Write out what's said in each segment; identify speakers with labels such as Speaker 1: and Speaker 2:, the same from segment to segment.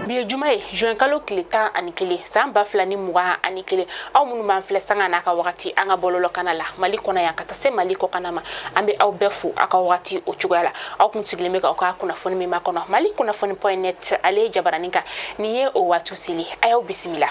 Speaker 1: Bi ye juma ye, juin kalo tile 11, san 2021. Aw minnu b'an filɛ sanga n'a ka wagati an ka bɔlɔlɔkana la Mali kɔnɔ yan ka taa se Mali kɔkana ma, an bɛ aw bɛɛ fo aw ka wagati o cogoya la. Aw kun sigilen bɛ k'aw ka kunnafoni min makɔnɔ Mali kunnafoni point net ale jabaranin kan, nin ye o waati seli. A y'aw bisimila.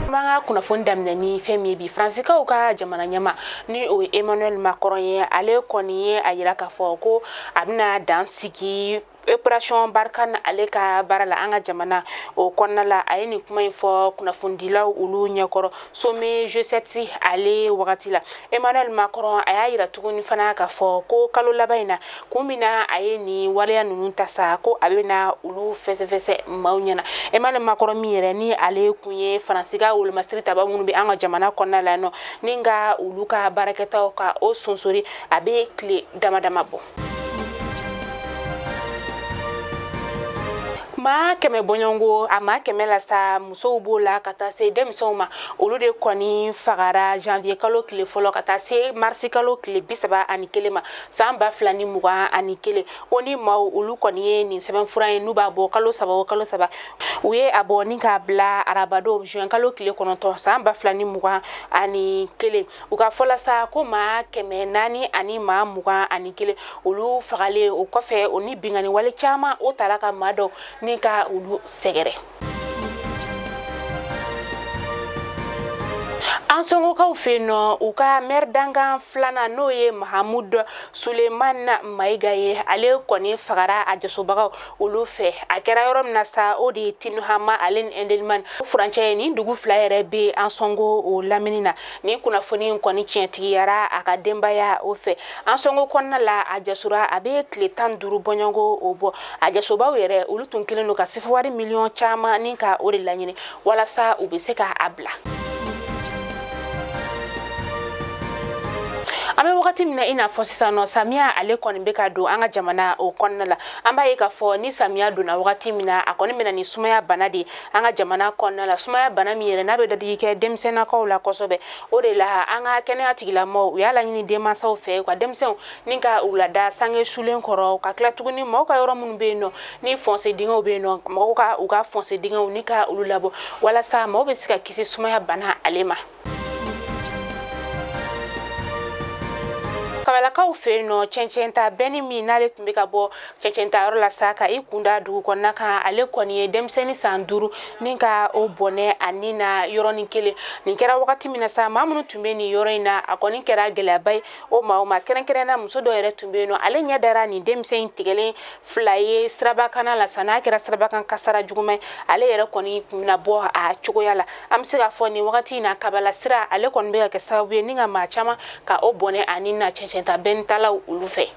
Speaker 1: An b'an ka kunnafoni daminɛ ni fɛn min ye bi, Faransikaw ka jamana ɲɛmaa ni o ye Emmanuel Macron ye, ale kɔni ye a yira k'a fɔ ko a bɛna dan sigi opération Barkhane ale ka baara la an ka jamana o kɔnɔna la. A ye nin kuma in fɔ kunnafonidilaw olu ɲɛkɔrɔ sommet G7 ale wagati la. Emmanuel Macron a y'a yira tuguni fana k'a fɔ ko kalo laban in na, kun min na a ye nin waleya ninnu ta sa, ko a bɛna olu fɛsɛfɛsɛ maaw ɲɛna. Emmanuel Macron min yɛrɛ ni ale kun ye Faransi ka wolomasiri taba minnu bɛ an ka jamana kɔnɔna la nɔ ni ka olu ka baarakɛtaw ka o sonsori, a bɛ tile dama dama bɔ. Maa 100 bɔɲɔgɔnko, a maa 100 la sa, musow b'o la ka taa se denmisɛnw ma, olu de kɔni fagara janvier kalo tile fɔlɔ ka taa se marisi kalo tile 31 ma, san 2021. O ni maaw olu kɔni ye nin sɛbɛnfura ye n'u b'a bɔ kalo saba o kalo saba. U ye a bɔ ni k'a bila arabadon juin kalo tile 9, san 2021. U ka fɔ la sa ko maa 400 ani maa 21 olu fagalen o kɔfɛ, o ni binkanni wale caman o tara ka maa dɔw ni ka olu sɛgɛrɛ. Ansongokaw fɛ yen nɔ, u ka maire dankan filanan n'o ye Mahamud Suleiman Mayiga ye, ale kɔni fagara a jasobagaw olu fɛ. A kɛra yɔrɔ min na sa, o de ye Tinuhama ale ni Indelimane furancɛ ye. Nin dugu fila yɛrɛ bɛ Ansongo o lamini na. Nin kunnafoni in kɔni tiɲɛtigiyara a ka denbaya o fɛ. Ansongo kɔnɔna la, a jasora a bɛ tile 15 bɔɲɔgɔnko o bɔ. A jasobaw yɛrɛ olu tun kɛlen don ka sefawari miliyɔn caman ni ka o de laɲini walasa u bɛ se ka a bila. An bɛ wagati min na i n'a fɔ sisan nɔ, samiya ale kɔni bɛ ka don an ka jamana o kɔnɔna la. An b'a ye k'a fɔ ni samiya donna wagati min na, a kɔni bɛ na ni sumaya bana de ye an ka jamana kɔnɔna la, sumaya bana min yɛrɛ n'a bɛ dadigi kɛ denmisɛnnakaw la kosɛbɛ. O de la an ka kɛnɛya tigilamɔgɔw u y'a laɲini denmansaw fɛ u ka denmisɛnw ni ka u lada sange sulen kɔrɔ, ka tila tuguni maaw ka yɔrɔ minnu bɛ yen nɔ ni fɔnse dingɛw bɛ yen nɔ, mɔgɔw ka u ka fɔnse dingɛw ni ka olu labɔ walasa maaw bɛ se ka kisi sumaya bana ale ma. Kabalakaw fɛ yen nɔ, cɛncɛnta bɛnni min n'ale tun bɛ ka bɔ cɛncɛnta yɔrɔ la sa ka i kunda dugu kɔnɔna kan, ale kɔni ye denmisɛnnin san 5 ni ka o bɔnɛ a ni na yɔrɔnin kelen. Nin kɛra wagati min na sa, maa minnu tun bɛ nin yɔrɔ in na, a kɔni kɛra gɛlɛyaba ye o maaw ma. Kɛrɛnkɛrɛnna muso dɔ yɛrɛ tun bɛ yen nɔ, ale ɲɛ dara nin denmisɛn in tigɛlen fila ye sirabakana la sa. N'a kɛra sirabakan kasara juguman ye, ale yɛrɛ kɔni tun bɛna bɔ a cogoya la. An bɛ se k'a fɔ nin wagati in na, Kabala sira ale kɔni bɛ ka kɛ sababu ye ni ka maa caman ka o bɔnɛ a ni na cɛncɛnta bɛntalaw olu fɛ.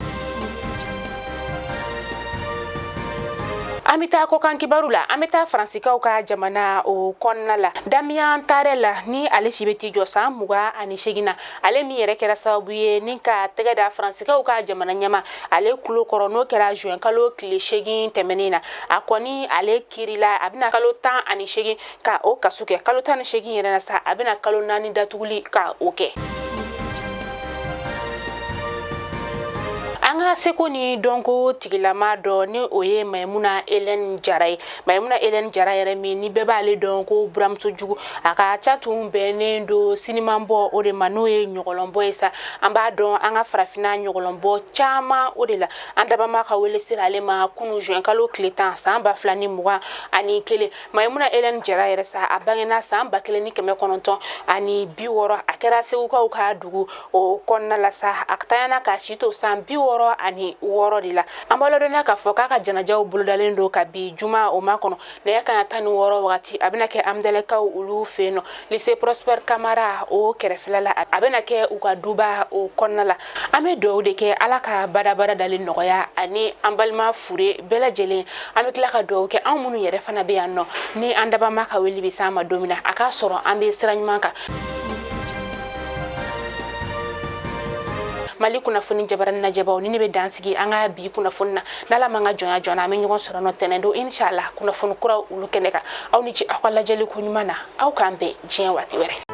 Speaker 1: An bɛ taa kɔkan kibaru la. An bɛ taa Faransikaw ka jamana o kɔnɔna la. Damien Tarel la, ni ale si bɛ t'i jɔ san 28 na, ale min yɛrɛ kɛra sababu ye ni ka tɛgɛ da Faransikaw ka jamana ɲɛmaa ale kulo kɔrɔ, n'o kɛra juin kalo tile 8 tɛmɛnen na, a kɔni ale kirila, a bɛna kalo 18 ka o kaso kɛ. Kalo 18 yɛrɛ na sa, a bɛna kalo 4 datuguli ka o kɛ. An ka seko ni dɔnko tigilama dɔ ni o ye Mayimuna Hélène Jara ye. Mayimuna Hélène Jara yɛrɛ min ni bɛɛ b'ale dɔn ko buramuso jugu, a ka ca tun bɛnnen don sinimanbɔ o de ma, n'o ye ɲɔgɔlɔnbɔ ye sa. An b'a dɔn an ka farafinna ɲɔgɔlɔnbɔ caman o de la. An dabama ka wele sera ale ma kunu juin kalo tile 10, san 2021. Mayimuna Hélène Jara yɛrɛ sa, a bangena san 1960. A kɛra Segukaw ka dugu o kɔnɔna la sa. A tanyana k'a si to san 66 de la. An b'a ladɔnniya k'a fɔ k'a ka janajaw bolodalen don ka bi juma o makɔnɔ nɛgɛ kanɲɛ 16 wagati. A bɛna kɛ Amdalɛkaw olu fɛ yen nɔ, lycée Prosper Kamara o kɛrɛfɛla la. A bɛna kɛ u ka duba o kɔnɔna la. An bɛ dugawu de kɛ Ala ka badabada dalen nɔgɔya ani an balima fure bɛɛ lajɛlen. An bɛ tila ka dugawu kɛ anw minnu yɛrɛ fana bɛ yan nɔ, ni an dabama ka wele bɛ s'an ma don min na, a k'a sɔrɔ an bɛ sira ɲuman kan. Mali kunnafoni jabarani lajɛbaw, ni ne bɛ dan sigi an ka bi kunnafoni na. N'Ala m'an ka jɔnya jɔna, an bɛ ɲɔgɔn sɔrɔ nɔ tɛnɛn don, inshallah, kunnafoni kuraw olu kɛnɛ kan. Aw ni ce aw ka lajɛli ko ɲuman na. Aw k'an bɛn diɲɛ waati wɛrɛ.